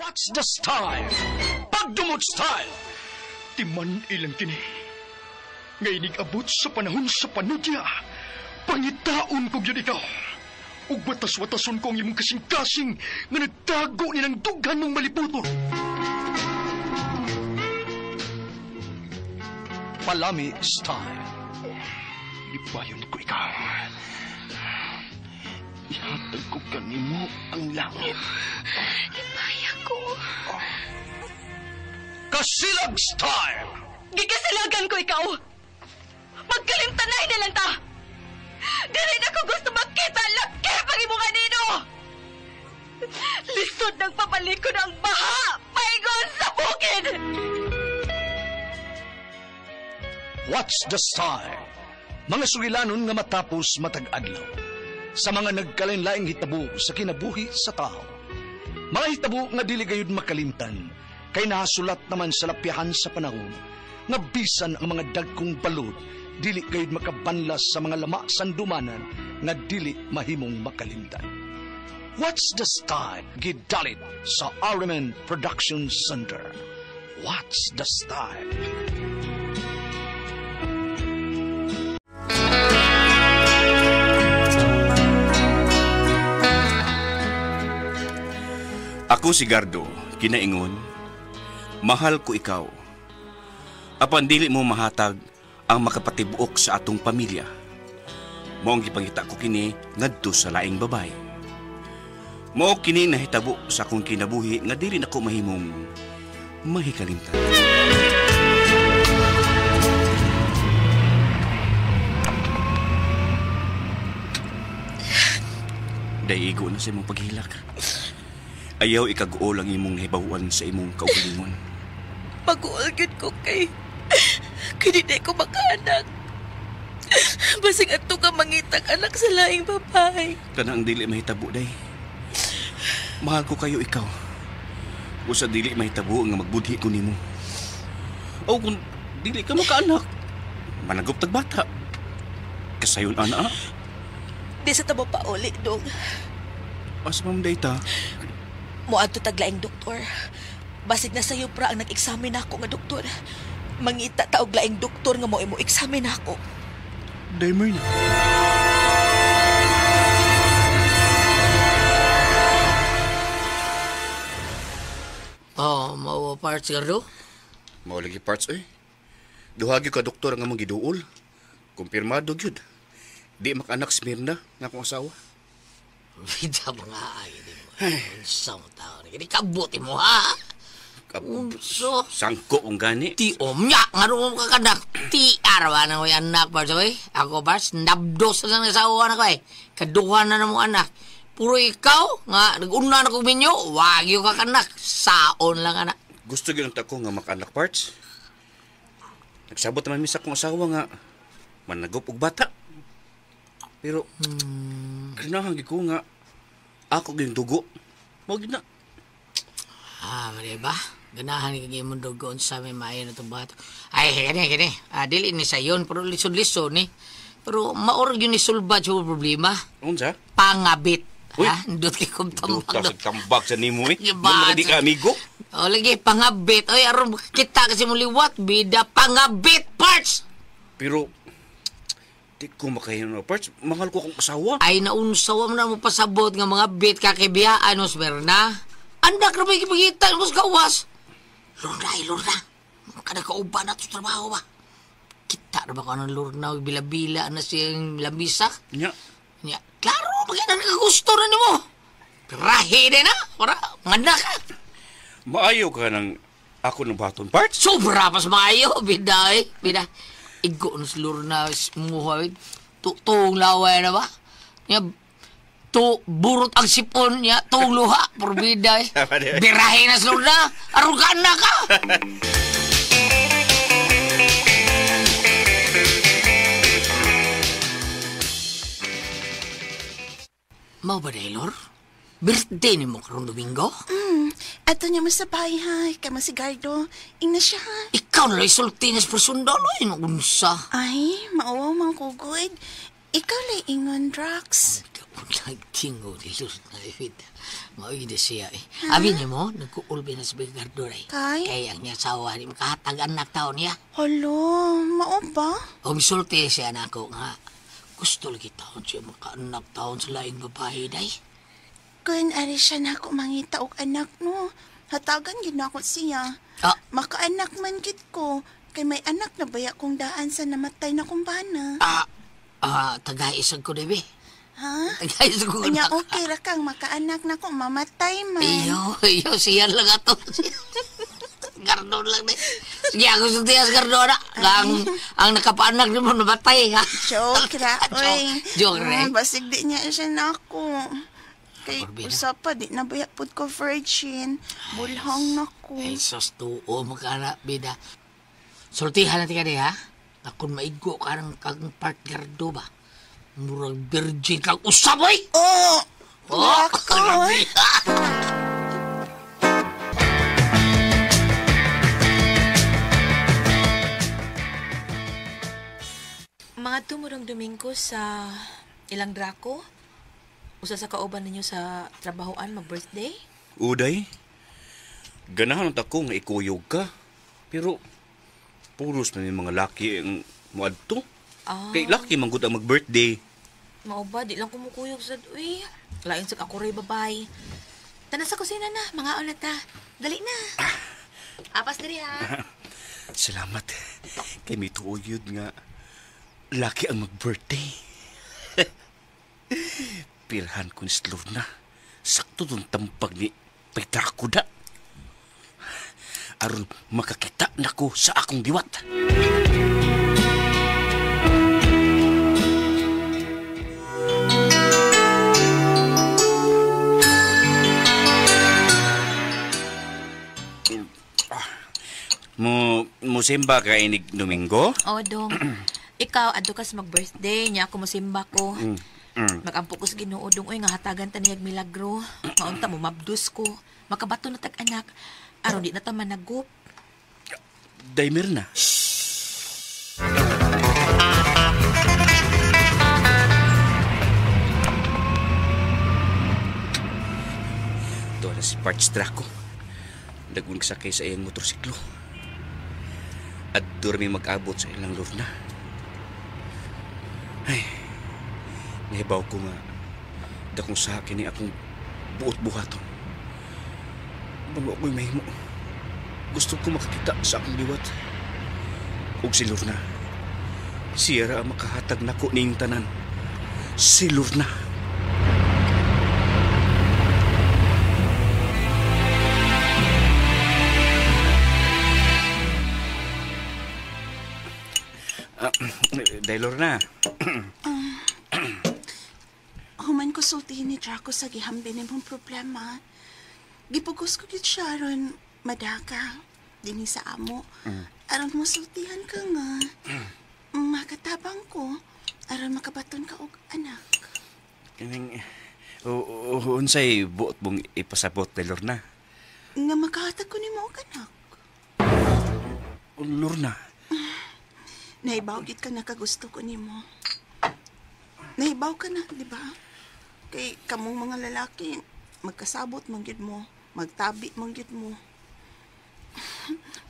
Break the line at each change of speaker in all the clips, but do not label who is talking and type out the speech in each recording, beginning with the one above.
What's the style? Pagdumot style! Timan ilang kini. Nga inig-abot sa panahon sa panudya, pangitaon ko gyud ikaw. Ug watas-watason ko ang imong kasing-kasing nga nagtago ni ng dughan mong maliputon. Palami style. Libayon ko ikaw. Ihatag ko kanimo ang langit.
Libaya ko.
Kasilag style!
Gikasilagan ko ikaw! Magkalimtanay na lang ta! Dili na ko gusto makita ang lakip ang imong anino! Lisod ng pabalik ko ng baha! Paingon sa bukid!
What's the style? Mga sugilanon nga matapos matag adlaw. Sa mga nagkalain-laing hitabo sa kinabuhi sa tao. Mga hitabo nga dili gayud makalimtan, kay nahasulat naman sa lapyahan sa panahon, nga bisan ang mga dagkong balod, dili gayud makabanlas sa mga lama sandumanan nga dili mahimong makalimtan. What's the style? Gidalit sa RMN Production Center. What's the style?
Ako si Gardo, kinaingon, mahal ko ikaw. Apan dili mo mahatag ang makapatibuok sa atong pamilya. Mao ang gipangita ko kini ngadto sa laing babay. Mao kini nahitabo sa akong kinabuhi nga dili nako mahimong mahikalimtan. Daigo na sa imong paghilak. Ayaw ikaguol ang imong nahibawan sa imong kaugalingon.
Pag-uol gyud ko kay di ko makaanak. Basig adto ka mangitag anak sa laing babae.
Kana ang dili mahitabo, day. Mahal ko kayo ikaw. Usa dili mahitabo nga magbudhi ko nimo. O kung dili ka makaanak, managop tag bata. Kasayon ana.
Di sa tabo pauli dong.
Asa man day ta?
Moadto tag laing doktor. Basig na sayo pra ang nag-examine ako nga doktor. Mangita ta og laing doktor nga mo imo examine ako.
Day Myrna.
Oh, mao parts Gardo?
Mao lagi parts oy. Duha gyud ka doktor ang among giduol. Kumpirmado gyud. Di makaanak si Myrna nga akong asawa.
Bida mga ay di mo. Unsa mo tao ni? Kabuti mo ha. Unso?
Sangko kung gani.
Ti omnya ngano mo kakanak. Ti arwa na koy anak parts oy. Ako parts nabdos na lang asawa na ko eh. Kaduha na na mo anak. Puro ikaw nga naguna na kog minyo, wag yung kakanak. Saon lang anak.
Gusto gyud ko nga makaanak parts. Nagsabot naman mi sa akong asawa nga managop og bata. Pero ganahan gyud ko nga ako gyud dugo. Mao gyud na.
Ah, mali ba? Ganahan gyud imong dugo unsa may maayo na tong bata. Ay, kani kani. Ah, dili ni sayon pero lisod-lisod ni. Pero maor gyud ni sulbad sa problema.
Unsa?
Pangabit.
Uy.
Ha? Ndot kay kong tambak.
Duta sa tambak sa nimo eh.
Iba,
Di ka amigo.
O lagi pangabit. Oy, aron kita kasi mo liwat bida pangabit parts.
Pero di ko makahinom na parts. Mahal ko akong asawa.
Ay naunsaw mo na mo pasabot nga mga bit kakibiyaan mo Smerna. Andak na may kipagita mo sa kawas. Lorna, ay Lorna. Kada kauban na ito trabaho ba? Kita na ba ko anong Lorna? Bila-bila na siyang lamisa?
Nya.
Nya. Klaro, maganda ka gusto na nimo. Rahi din na. Para, nganda ka.
Maayo ka ng ako ng baton parts?
Sobra pas maayo. Bida eh. Bida. Igo na si Lorna muha. Tuong laway na ba? Nya, burot ang sipon niya. Tuong luha. Purbida eh. Birahe na si Lorna. Arugaan na ka. Mau ba, Daylor? Birthday ni mo karong Domingo?
Ato niya mo sa bahay, ha? Kamo si Gardo. Ingna siya, ha?
Ikaw na lang isulti niya sa persundalo. Unsa.
Ay, mauwaw mang kugod. Ikaw lang ingon, Drax.
Nagtingo ni Lorna, bida. Maoy na siya eh. Abi niya mo, nagkuulbi na si Ricardo ray.
Kay?
Kay ang niya asawa, di makahatag anak taon niya.
Hala, mao ba?
O misulti siya na ako nga. Gusto lagi taon siya makaanak taon sa laing babae, day.
Kun ari siya na ako mangita og anak no. Hatagan gid na ako siya.
Ah.
Makaanak man gid ko. Kay may anak na baya kong daan sa namatay na kong bana.
Tagaisag ko, Debbie.
Ha?
Tagaisag ko.
Anya okay ra kang makaanak na ko mamatay man.
Iyo, siya lang ato. Gardon lang na. Sige, ako sa tiyas gardon na. Ang nakapaanak ni mo namatay, ha?
Joke ra, oy.
Joke ra.
Basig di niya siya na ako. Kay
Corbina.
usa pa, di na baya pud ko virgin. Bulhang na ko.
Ay, sus, tuo mo ka na, bida. Sultihan natin ka di, ha? Akong maigo ka ng kang part gardo ba? Murag virgin kang usab, oy!
Oh!
Oh,
Nako,
grabe.
Mga tumurong Domingo sa ilang drako, usa sa kauban ninyo sa trabahoan mag-birthday?
Uday, ganahan ta ko nga ikuyog ka. Pero, puros na yung mga laki ang muadto.
Ah.
Kay laki man gud ang mag-birthday.
Mao ba, di lang kumukuyog sa uy. Lain sa ako ray babay. Tanan sa kusina na, mga na ta. Dali na. Apas diri ha.
Salamat. Kay may tuuyod nga laki ang mag-birthday. Pirhan ko ni Lorna. Sakto dun tampag ni Petra da. Aron makakita na ko sa akong diwat. Mo simba ka inig Domingo?
O, dong. Ikaw, adto ka sa mag-birthday. Nya ako mosimba ko. Magampo ko sa Ginoo dong. Uy, nga hatagan ta niyag milagro. Maunta mo, mabdus ko. Makabato na tag anak. Aron di na ta managup.
Daymer na. Ito na si Parts Draco. Dagun sakay sa iyang motorsiklo. At durmi mag-abot sa ilang Lorna. Ay, nahibaw ko nga dakong sa akin ni akong buot buhaton. Bago ako'y mahimo. Gusto ko makakita sa akong liwat. Ug si Lorna. Siya ra ang makahatag nako ning tanan. Si Lorna. Day Lorna.
Human ko sultihin ni Draco sa gihambin nimong problema. Gipugos ko gid siya aron madaka dinhi sa amo. Aron mosultihan ka nga. Makatabang ko aron makabaton ka og anak.
Kaning unsay buot mong ipasabot ni Lorna?
Nga makahatag ko nimo og anak.
Lorna.
Nahibaw gid ka nakagusto ko nimo. Nahibaw ka na, di ba? Kay kamong mga lalaki, magkasabot man gyud mo, magtabi man gyud mo.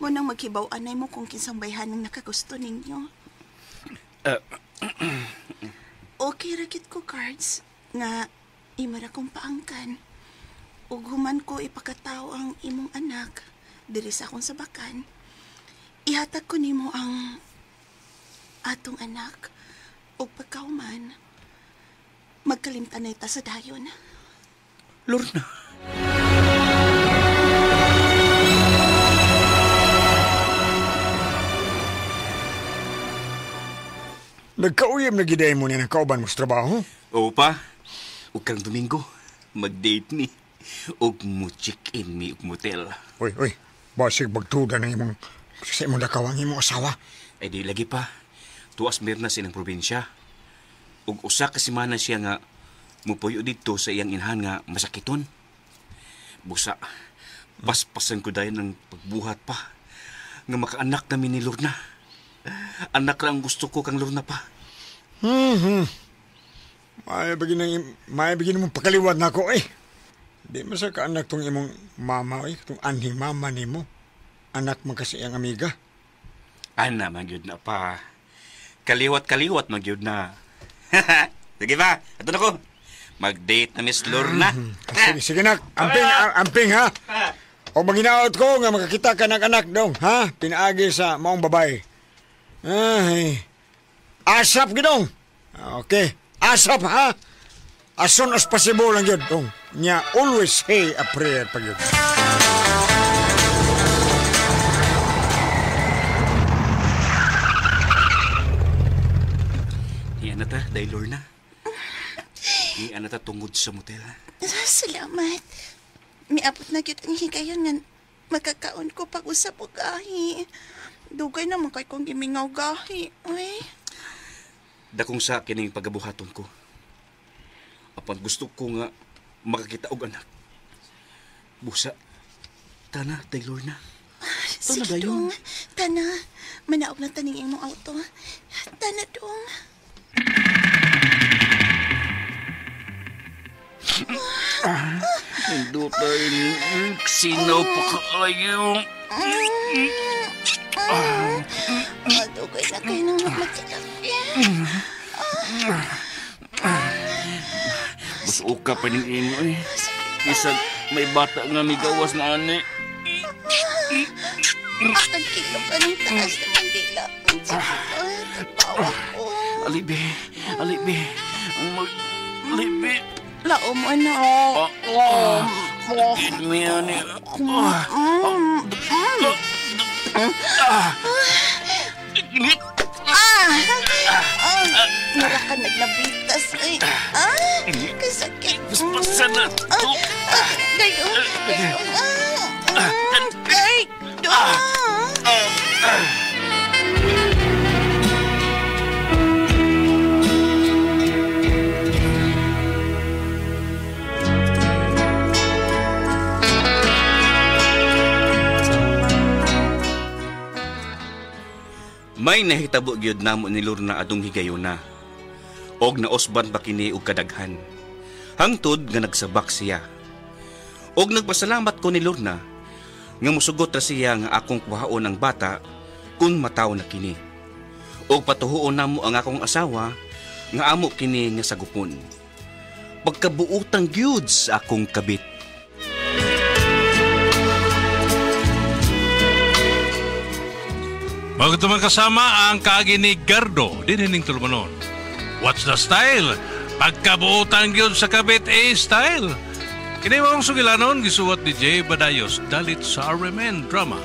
Mo nang maghibaw anay mo kung kinsang bayhanang nakagusto ninyo. Okay ra gid ko, cards, nga ima ra kong paangkan. Ug human ko ipakatao ang imong anak diri sa akong sabakan. Ihatag ko nimo ang atong anak ug pagkauman magkalimtan na ita sa dayon.
Lorna.
Nagkauyam na giday mo niya ng kauban mo sa trabaho?
Oo pa. Ug karong Domingo, mag-date ni. Ug mo check-in mi og motel.
Uy, uy, basig bagtuda ng imong sa imong lakaw ang imong asawa.
Ay di lagi pa. Tuas Mirna sa ilang probinsya. Ug usa ka semana siya nga mupuyo didto sa iyang inahan nga masakiton. Busa, paspasan ko dayon ng pagbuhat pa. Nga makaanak nami ni Lorna. Anak lang gusto ko kang Lorna pa.
May bagin mong pakaliwat na ako eh. Di man sa kaanak tong imong mama eh, tong anhing mama nimo. Anak man kasi ang amiga.
Ana, magyud na pa. Kaliwat-kaliwat magyud na. Sige ba, ato na ko. Mag-date na Miss Lorna.
Sige, sige nak, amping, amping ha. O maginaot ko nga makakita ka ng anak dong, ha? Pinaagi sa maong babae. Ay, asap gidong. Okay, asap ha. As soon as possible lang yun, dong. Nya, always say a prayer pag yun.
Iyan na ta, dahil Lorna. Iyan na ta tungod sa motel.
Salamat. Miabot na gyud ang higayon nga makakaon ko pag-usap og gahi. Dugay naman kay kong gimingaw gahi. Uy.
Dakong sa kining pagabuhaton ko. Apan gusto ko nga makakita og anak. Busa, tana, tay Lorna.
Sige, dong. Tana, manaog na taning imong auto. Tana, dong.
Hindi tayo sinaw pa kaayo.
Madugay na kayo ng magmatilaki.
Busuok ka pa ning imo eh. Isag may bata nga migawas na ani.
Ang kilo ka ng taas na Mandila. Sige, ko.
Alibi, alibi. Alibi.
Lao mo na.
Gid mi ani.
Mura ka naglabitas. Ay, kasakit.
Paspasan na to.
Gayo, gayo. Ay,
May nahitabo gyud namo ni Lorna adong higayona. Og naosban pa kini og kadaghan. Hangtod nga nagsabak siya. Og nagpasalamat ko ni Lorna nga musugot ra siya nga akong kuhaon ang bata kung mataw na kini. Og patuhuon namo ang akong asawa nga amo kini nga sagupon. Pagkabuotang gyud sa akong kabit.
Bago kasama ang kaagi ni Gardo, dinining tulumanon. What's the style? Pagkabuotan gyud sa kabit a style. Kini maong sugilanon gisuwat ni Jay Badayos dalit sa RMN Drama.